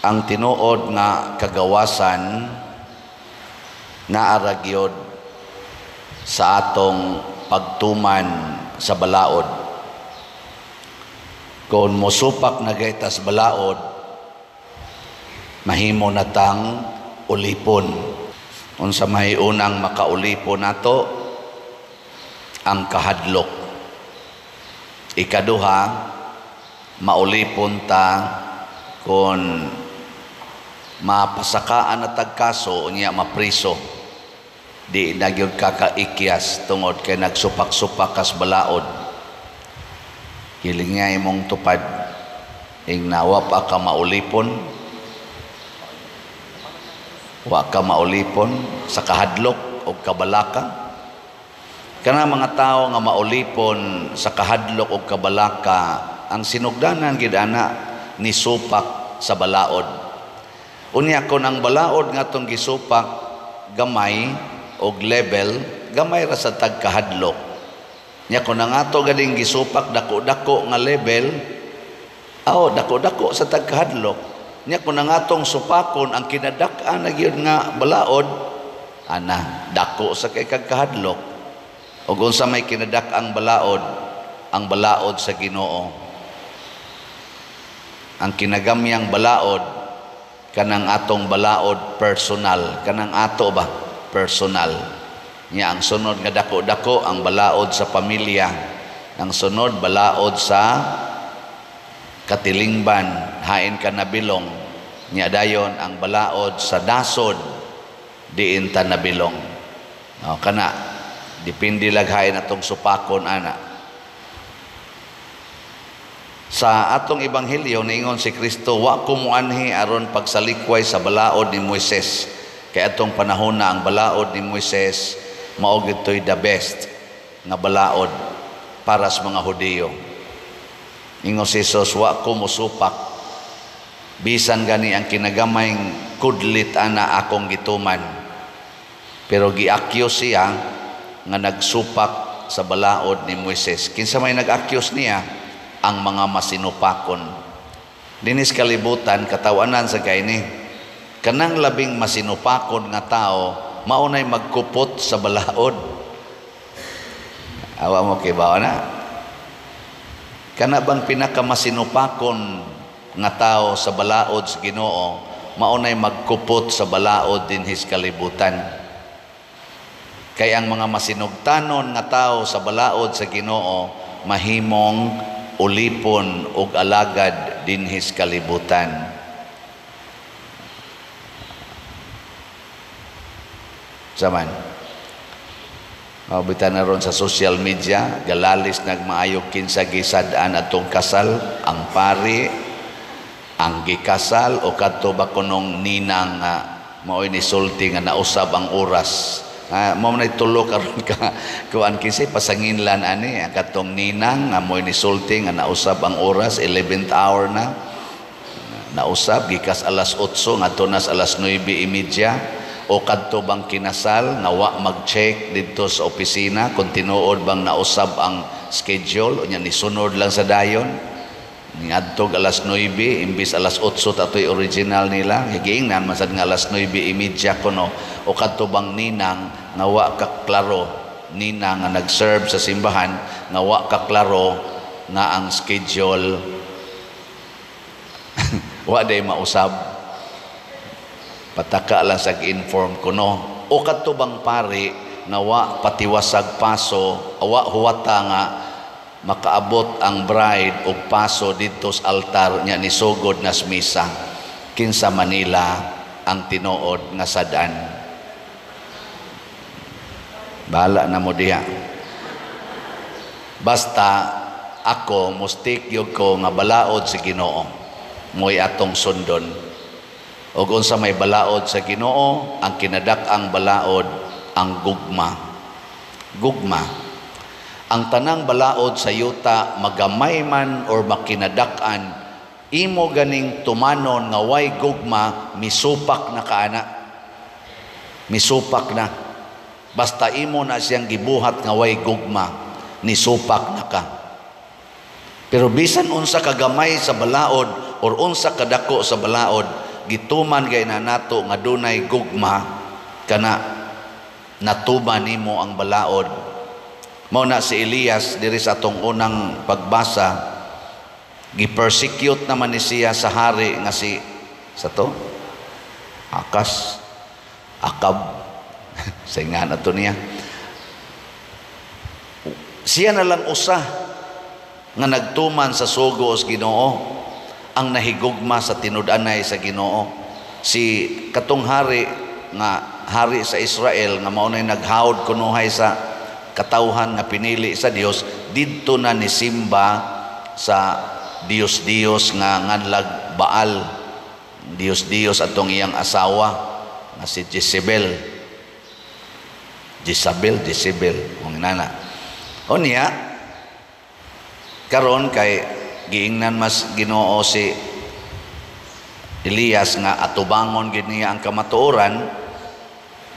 Ang tinuod nga kagawasan naa ra gyud sa atong pagtuman sa balaod. Kung mosupak na gayud tas balaod, mahimo na tang ulipon. Unsa may unang makaulipon nato? Ang kahadlok. Ikaduha, maulipon ta kung mapasakaan na tag kaso, unya mapriso. Di na gyud ka kaikyas tungod kay nagsupak-supak kas balaod. Hiling nga imong tupad, ing nawa pa ka maulipon, wa ka maulipon sa kahadlok o kabalaka. Kana mga tao nga maulipon sa kahadlok o kabalaka, ang sinugdanan gid ana ni supak sa balaod. Unya kon ang balaod nga atong gisupak gamay og level, gamay ra sa tagkahadlok. Nya kon ang ato ganing gisupak dako-dako nga level, aw dako-dako sa tagkahadlok. Nya kon ang atong supakon ang kinadak-an na gyud nga balaod, ana dako sa kay kagkahadlok. Ug unsa may kinadak-ang balaod? Ang balaod sa Ginoo. Ang kinagamyang balaod kanang atong balaod personal, kanang ato ba personal. Nya ang sunod nga dako-dako ang balaod sa pamilya, ang sunod balaod sa katilingban, hain ka nabilong. Nya dayon ang balaod sa dasod, diin ta nabilong. O, kana depende laghain atong supakon ana. Sa atong ebanghelyo niingon si Kristo, wa ko moanhi aron pagsalikway sa balaod ni Moises. Kay atong panahon na ang balaod ni Moises mao gitoy the best nga balaod para sa mga Hudiyo. Ingon si Jesus, wa ko mosupak, bisan gani ang kinagamayng kudlit ana akong gituman. Pero gi-accuse siya nga nagsupak sa balaod ni Moises. Kinsa may nag-accuse niya? Ang mga masinupakon. Dinis kalibutan, katawanan sa kay ni. Kanang labing masinupakon nga tao, maunay magkupot sa balaod. Awa mo kibaw na? Kana bang pinakamasinupakon nga tao sa balaod sa Ginoo, maunay magkupot sa balaod dinhis kalibutan. Kay ang mga masinugtanon nga tao sa balaod sa Ginoo, mahimong ulipon og alagad dinhis kalibutan. Saman. Mabitan na ron sa social media, galalis nagmaayo kinsa gisad-an atong kasal, ang pari, ang gikasal o kadto ba kunong ninang nga mao'y nisulti nga nausab ang oras. Mao man tulo karon ka kuan kinsa pasanginlan ani ang katong ninang nga mo'y nisulti nga nausab ang oras, 11th hour na. Nausab gikas alas 8 ngadto nas alas 9:30. O kadto bang kinasal nga wa mag-check didto sa opisina kung tinuod bang nausab ang schedule, unya nisunod lang sa dayon niadtog alas 9 imbis alas 8 tatoy original nila, giingnan man sad nga alas 9:30 kuno. O kadto bang ninang nga wa ka klaro, ninang nga nag-serve sa simbahan nga wa ka klaro nga ang schedule wa day mausab, pataka lang sa inform kuno. O kadto bang pari nga wa patiwasag paso, wa huwata nga makaabot ang bride og paso didto sa altar nya nisugod nas misa. Kinsa Manila ang tinuod nga sad-an? Bahala na mo diha. Basta ako mustik gyud ko nga balaod sa Ginoo mo'y atong sundon. Og unsa may balaod sa Ginoo, ang kinadak-ang balaod ang gugma. Gugma. Ang tanang balaod sa yuta, magamay man or makinadak-an, imo ganing tumanon nga way gugma, misupak na kaana. Misupak na. Basta imo na siyang gibuhat nga way gugma, nisupak na ka. Pero bisan unsa kagamay sa balaod or unsa kadako sa balaod, Gituman gay na nato nga dunay gugma, kana natuman nimo ang balaod. Mao na si Elias diri sa atong unang pagbasa, gi-persecute naman ni siya sa hari nga si sa to Akas Akab sa nga na to niya. Siya na lang usa nga nagtuman sa sugo sa Ginoo, ang nahigugma sa tinud-anay sa Ginoo. Si katong hari nga hari sa Israel nga mao nay naghawd kunuhay sa katawhan nga pinili sa Dios, didto na ni simba sa Dios-Dios nga nganlag Baal, Dios-Dios atong iyang asawa nga si Jezebel. Jezebel, Jezebel, kung nana. O niya, karon kay giingnan mas Ginoo si Elias nga atubangon gid niya ang kamatuoran,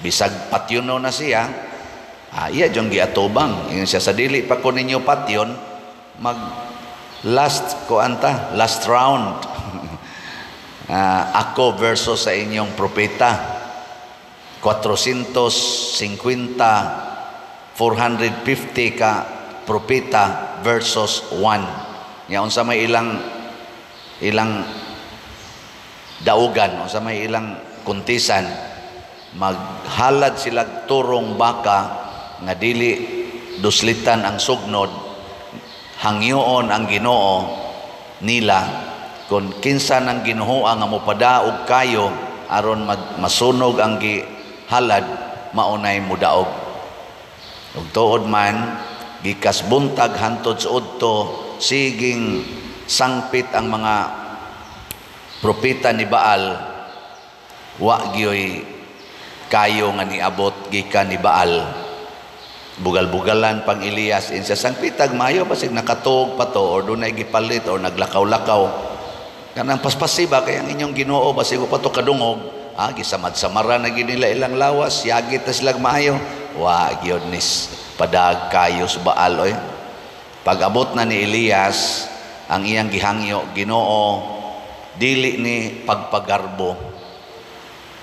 bisag patyono na siya, iya jung giatubang. Ingon siya, sa dili pa ko ninyo patyon, mag last ko anta, last round. Ako versus sa inyong propeta. 450, 450 ka propeta versus 1. Nya unsa may ilang ilang daugan, unsa may ilang kuntisan, maghalad sila turong baka nga dili duslitan ang sugnod, hangyoon ang Ginoo nila kung kinsa nang Ginoo nga mopadaog kayo aron masunog ang gihalad, maunay mudaog. Ug tuod man, gikas buntag hantod sa udto, siging sangpit ang mga propeta ni Baal, wa gyoy kayo nga niabot gikan ni Baal. Bugal-bugalan pang Elias insa sangpitag mayo basig nakatuog pa to or dunay gipalit or naglakaw-lakaw. Kanang paspasiba kay ang inyong Ginoo basig pa to kadungog, gisamad-samara na gid nila ilang lawas, yagit na silang maayo. Wa gyud nis padag kayo sa Baal oy. Pag-abot na ni Elias ang iyang gihangyo, Ginoo, dili ni pagpagarbo.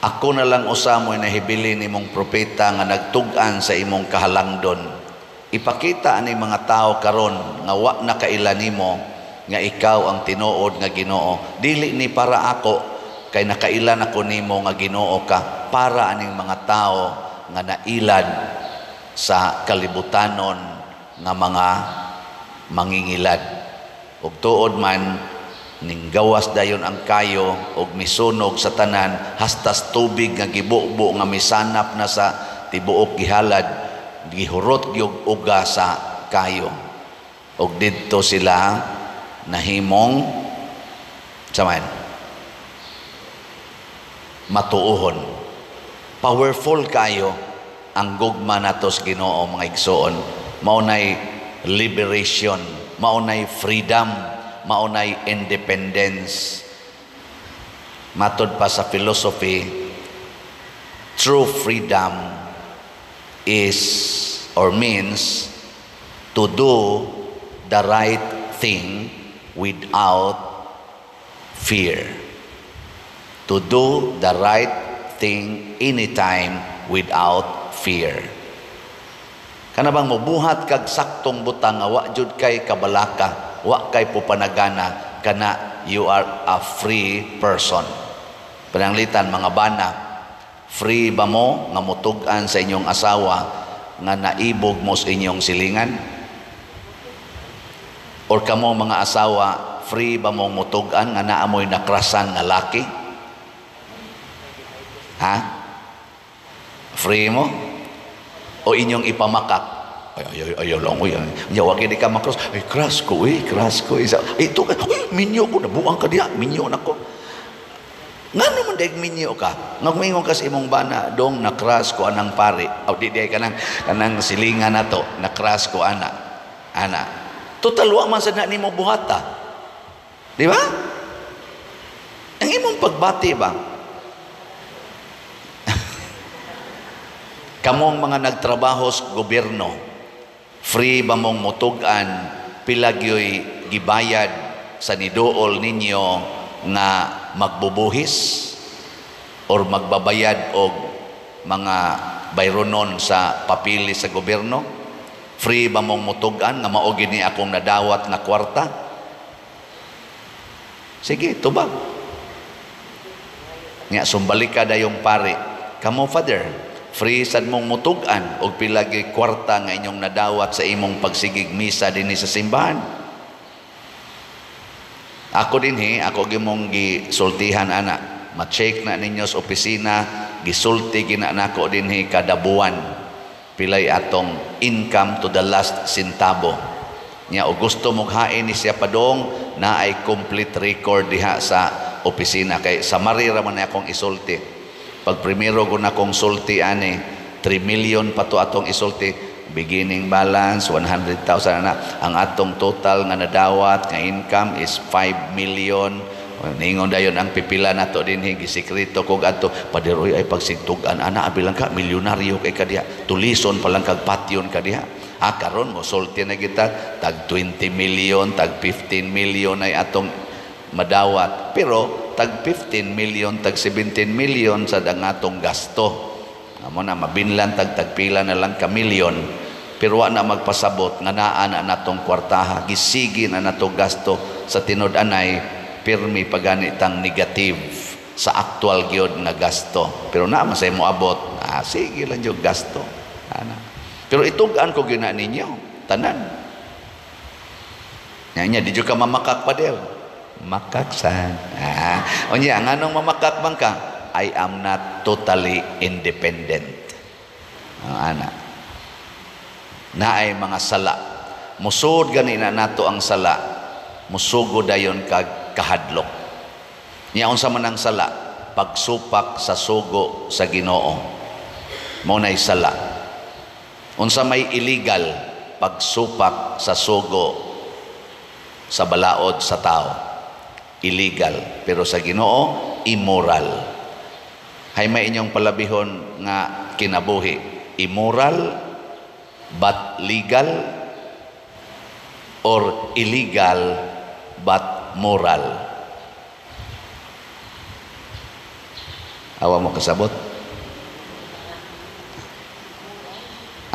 Ako na lang usa mo'y nahibili nimong propeta nga nagtug-an sa imong kahalangdon. Ipakita ani mga tao karon nga wa na kaila nimo nga ikaw ang tinuod nga Ginoo. Dili ni para ako kay nakailan ako nimo nga Ginoo ka, para aning mga tao nga nailad sa kalibutanon nga mga mangingilad. Ug tuod man, ninggawas dayon ang kayo og misunog sa tanan, hastas tubig nga gibubo nga misanap na sa tibuok gihalad, gihurot gyud uga sa kayo. Og didto sila nahimong saman matuohon. Powerful kayo ang gugma nato sa Ginoo, mga igsoon. Mao nay liberation, mao nay freedom, mao nay independence. Matod pa sa philosophy, true freedom is or means to do the right thing without fear. To do the right thing anytime without fear. Kana bang mobuhat kag saktong butang nga wa jud kay kabalaka, wa kay pupanagana, kana you are a free person. Pananglitan mga bana, free ba mo nga mutug-an sa inyong asawa nga naibog mo sa inyong silingan? Or kamo mga asawa, free ba mong mutug-an nga naamoy nakrasan nga laki? Ha? Free mo? O inyong ipamakak? Ay, ay, ay, ayaw lang, uy. Ay, wag di ka makross. Ay, crush ko, eh, crush ko. Isa, ay, ito, uy, minyo ko, nabuang ka diha, minyo na ko. Nga naman daig minyo ka. Ngagmingon ka sa imong bana, dong, na-crush ko anang pare. O, di, di, kanang silingan na to, na-crush ko, ana. Ana. Total, wa man sa na nimo buhata. Di ba? Ang imong pagbati ba? Kamong mga nagtrabaho sa gobyerno, free ba mong mutug-an, pila gyoy gibayad sa niduol ninyo nga magbubuhis? Or magbabayad og mga bayronon sa papili sa gobyerno? Free ba mong mutugan nga mao gini akong nadawat nga kwarta? Sige, tubag. Nga sumbalik ka dayong pare. Kamo, Father, free sad mong mutugan og pila gyud kwarta nga inyong nadawat sa imong pagsigig misa dinhi sa simbahan. Ako dinhi, ako gimong gisultihan ana. Ma-check na ninyo sa opisina, gisulti gina nako dinhi kada buwan. Pilay atong income to the last centavo. Nya og gusto mong hain ni siya padong, na ay complete record diha sa opisina kay sa ra man akong isulti. Pag primero ko na akong sulti ani, 3 million pa to atong isulti, beginning balance 100,000 na, ang atong total nga nadawat nga income is 5 million. Ningon dayon ang pipila nato dinhi, gisikreto kog adto, "Pader, oy, ay pagsigtugan ana, abilang ka milyonaryo kay kadiha, tulison pa lang kag patyon ka diha." Ah, karon mo sulti na kita tag 20 million, tag 15 million ay atong madawat, pero tag 15 million, tag 17 million sa ang atong gasto. Amo na mabinlan tag tagpila na lang ka milyon, pero wa na magpasabot nga naa na natong kwartaha, gisigi na nato gasto. Sa tinud-anay pirmi pagani tang negative sa actual gyud nga gasto, pero naa man say moabot. Ah, sige lang gyud gasto ana, pero itug-an ko gyud na ninyo tanan nya. Nya di jud ka mamakak, pader, makaksan. Ah, unya nganong mamakak man ka? I am not totally independent. Ah, ana naay mga sala. Musod gani na nato ang sala, musugo dayon kag kahadlok. Nya unsa man ang sala? Pagsupak sa sugo sa Ginoo. Mao nay sala. Unsa may illegal? Pagsupak sa sugo sa balaod sa tao. Illegal, pero sa Ginoo immoral. Hay may inyong palabihon nga kinabuhi? Immoral but legal or illegal but moral? Awa mo kasabot?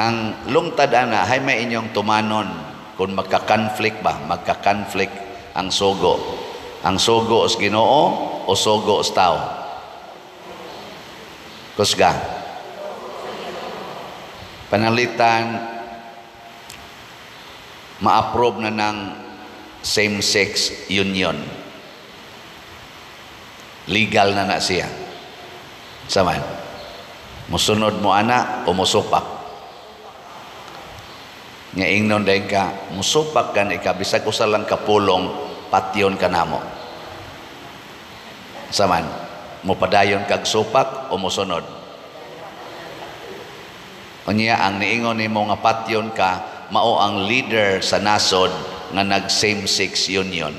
Ang lungtad ana, hay may inyong tumanon kung magka-conflict ba, magka-conflict ang sugo. Ang sugo sa Ginoo o sugo sa tao? Kusga. Panalitan ma-approve na ng same-sex union. Legal na na siya. Saman. Musunod mo ana o musupak? Nga ingnon dayon ka, musupak ka ika, bisag usa lang kapulong, patyon ka namo. Saman, mupadayon kag supak o musunod? Unya ang niingon nimo nga patyon ka, mao ang leader sa nasod nga nag same-sex union.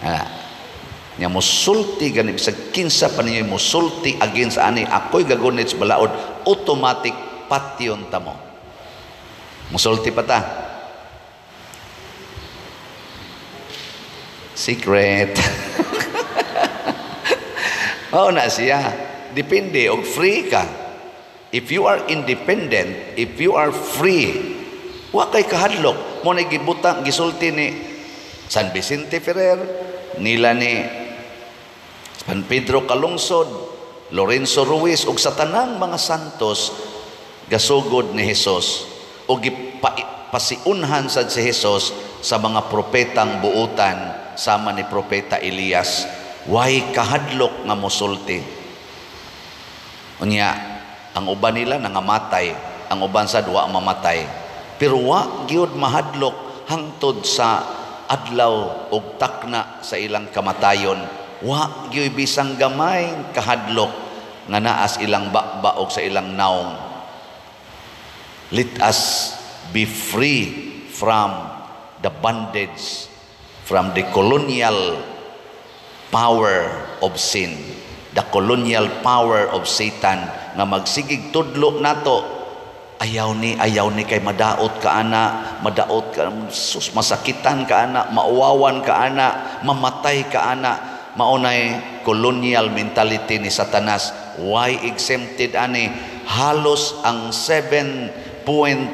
Ah, nya musulti gani bisag kinsa pa ninyo musulti against ani, ako'y gagunit sa balaod, automatic patyon ta mo. Musulti pa ta. Secret. Mao na siya. Depende og free ka. If you are independent, if you are free, wa kay kahadlok. Mo na gibutang gisulti ni San Vicente Ferrer, nila ni San Pedro Calungsod, Lorenzo Ruiz ug sa tanang mga santos gasugod ni Hesus o gipasiunhan sad si Hesus sa mga propetang buutan sama ni Propeta Elias. Way kahadlok nga mosulti. Unya ang uban nila nangamatay, ang uban sad wa mamatay, pero wa gyud mahadlok hangtod sa adlaw ug takna sa ilang kamatayon. Wa gyud bisang gamay kahadlok nga naas ilang bakba og sa ilang naong. Let us be free from the bondage, from the colonial power of sin, the colonial power of Satan nga magsigig tudlo nato. Ayaw ni kay madaot ka ana, madaot ka, sus, masakitan ka ana, mauwawan ka ana, mamatay ka ana. Maunay colonial mentality ni Satanas. Why exempted ani? Halos ang 7 point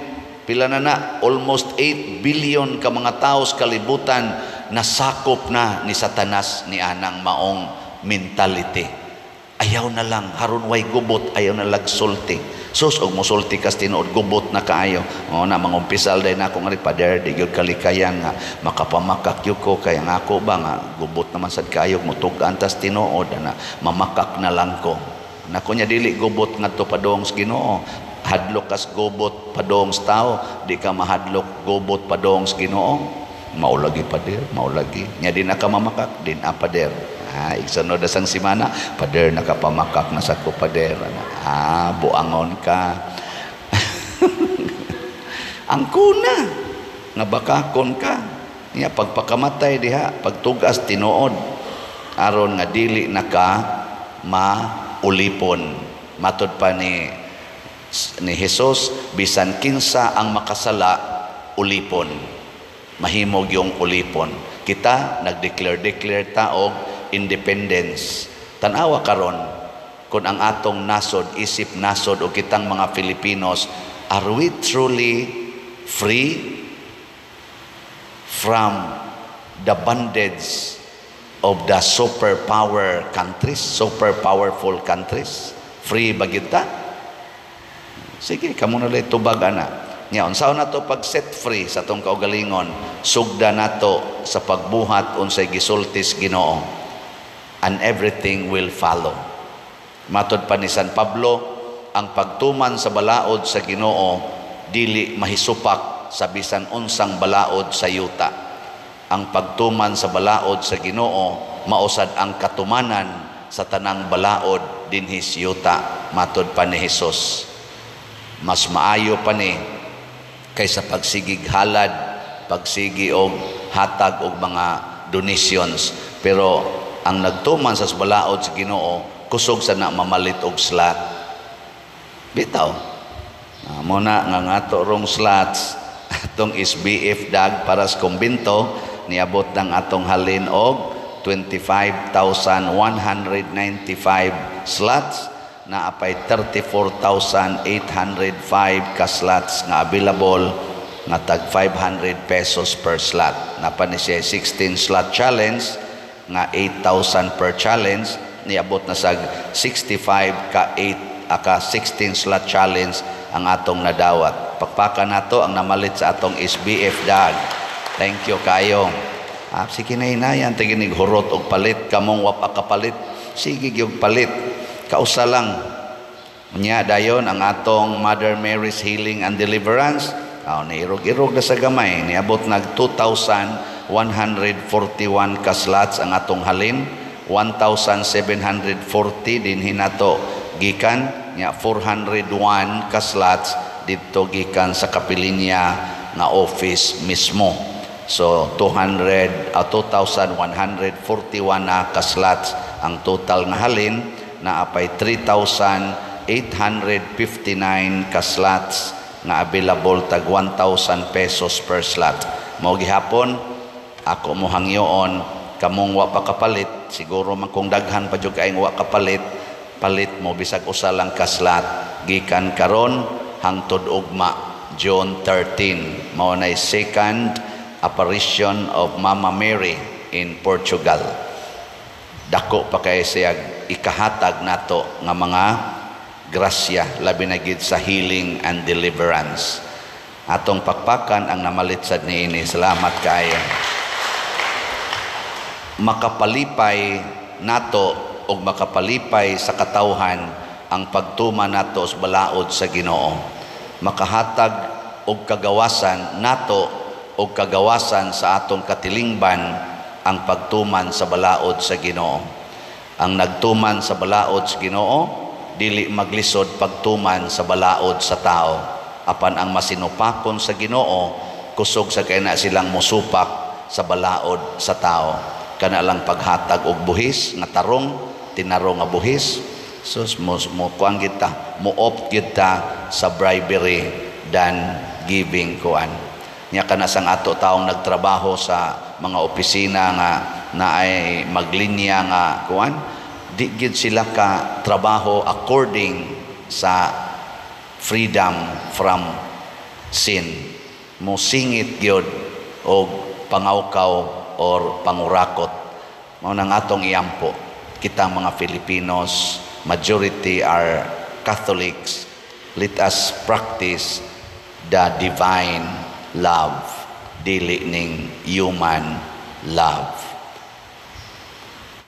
pila na na, almost 8 billion ka mga tao sa kalibutan nasakop na ni Satanas ni anang maong mentality. Ayaw na lang haron way gubot, ayaw na lag sulti. Sus, og mosulti kas tinuod, gubot na kaayo. O na mangumpisal day na ako nga, "Pader, di gyud kalikayan nga makapamakak gyud ko kay ang ako ba nga gubot naman sad kaayo, mutug-an tas tinuod na mamakak na lang ko." Nako nya dili gubot ngadto padong sa Ginoo. Hadlok kas gubot padong sa tao, di ka mahadlok gubot padong sa Ginoo. "Maulagi, pader, maulagi." Nya di na ka mamakak, din a pader. Ah, igsunod na sang simana, "Pader, nakapamakak na sa ko, pader." Ah, buangon ka. Ang kuna nga bakakon ka. Nya pagpakamatay diha, pagtugas tinuod aron nga dili na ka maulipon. Matod pa ni Jesus, bisan kinsa ang makasala, ulipon. Mahimog yung ulipon. Kita nagdeclare declare ta og independence. Tanawa karon kung ang atong nasod isip nasod o kitang mga Filipinos, are we truly free from the bondage of the superpower countries, super powerful countries? Free ba kita? Sige, kamo na lang tubag ana. Nya unsa na to pag set free sa atong kaugalingon? Sugda nato sa pagbuhat unsay gisultis Ginoo and everything will follow. Matod pa ni San Pablo, ang pagtuman sa balaod sa Ginoo dili mahisupak sa bisan unsang balaod sa yuta. Ang pagtuman sa balaod sa Ginoo mausad ang katumanan sa tanang balaod dinhi sa yuta, matod pa ni Jesus. Mas maayo pa ni kaysa pagsigig halad, pagsigi og hatag og mga donations. Pero ang nagtuman sa balaod sa Ginoo, kusog sa na mamalit og slot. Bitaw. Mo na nga ngato rong slots atong SBF dag para sa kumbinto, niabot ng atong halin og 25,195 slots na apay 34,805 ka slots nga available nga tag 500 pesos per slot. Napa ni siya 16 slot challenge nga 8,000 per challenge, niabot na sa 65 ka 8 aka 16 slot challenge ang atong nadawat. Pakpakan nato ang namalit sa atong SBF dag. Thank you kayo. Ah, sige na hinayan, tiginig hurot og palit, kamong wa pa kapalit. Sige gyud palit. Kausa lang. Nya dayon ang atong Mother Mary's Healing and Deliverance. Ah, niirog-irog na sa gamay, niabot nag 2,141 ka slots ang atong halin, 1,740 din hinato gikan nya 401 ka slots didto gikan sa kapilinya nga office mismo. So 200 2,141 na ka slots ang total nga halin na apay 3,859 ka slots nga available tag 1,000 pesos per slot. Mao gihapon ako mo hangyoon kamong wa pa kapalit, siguro man kung daghan pa jud kaayong wa kapalit, palit mo bisag usa lang ka slot gikan karon hangtod ugma, June 13. Mao nay second apparition of Mama Mary in Portugal. Dako pa kay siya ikahatag nato nga mga grasya, labi na gid sa healing and deliverance. Atong pakpakan ang namalit sad niini. Salamat kaayo. Makapalipay nato og makapalipay sa katawhan ang pagtuman nato sa balaod sa Ginoo. Makahatag og kagawasan nato og kagawasan sa atong katilingban ang pagtuman sa balaod sa Ginoo. Ang nagtuman sa balaod sa Ginoo dili maglisod pagtuman sa balaod sa tao. Apan ang masinupakon sa Ginoo, kusog sa kay na silang musupak sa balaod sa tao. Kana lang paghatag og buhis nga tarong, tinarong nga buhis. Sus, mo kuan kita, mo opt kita sa bribery than giving kuan. Nya kana sang ato taong nagtrabaho sa mga opisina nga Naay maglinya nga kuan, di gyud sila ka trabaho according sa freedom from sin. Mo singit gyud og pangawkaw or pangurakot. Mao nang atong iampo kita, mga Filipinos, majority are Catholics, let us practice the divine love, dili ning human love.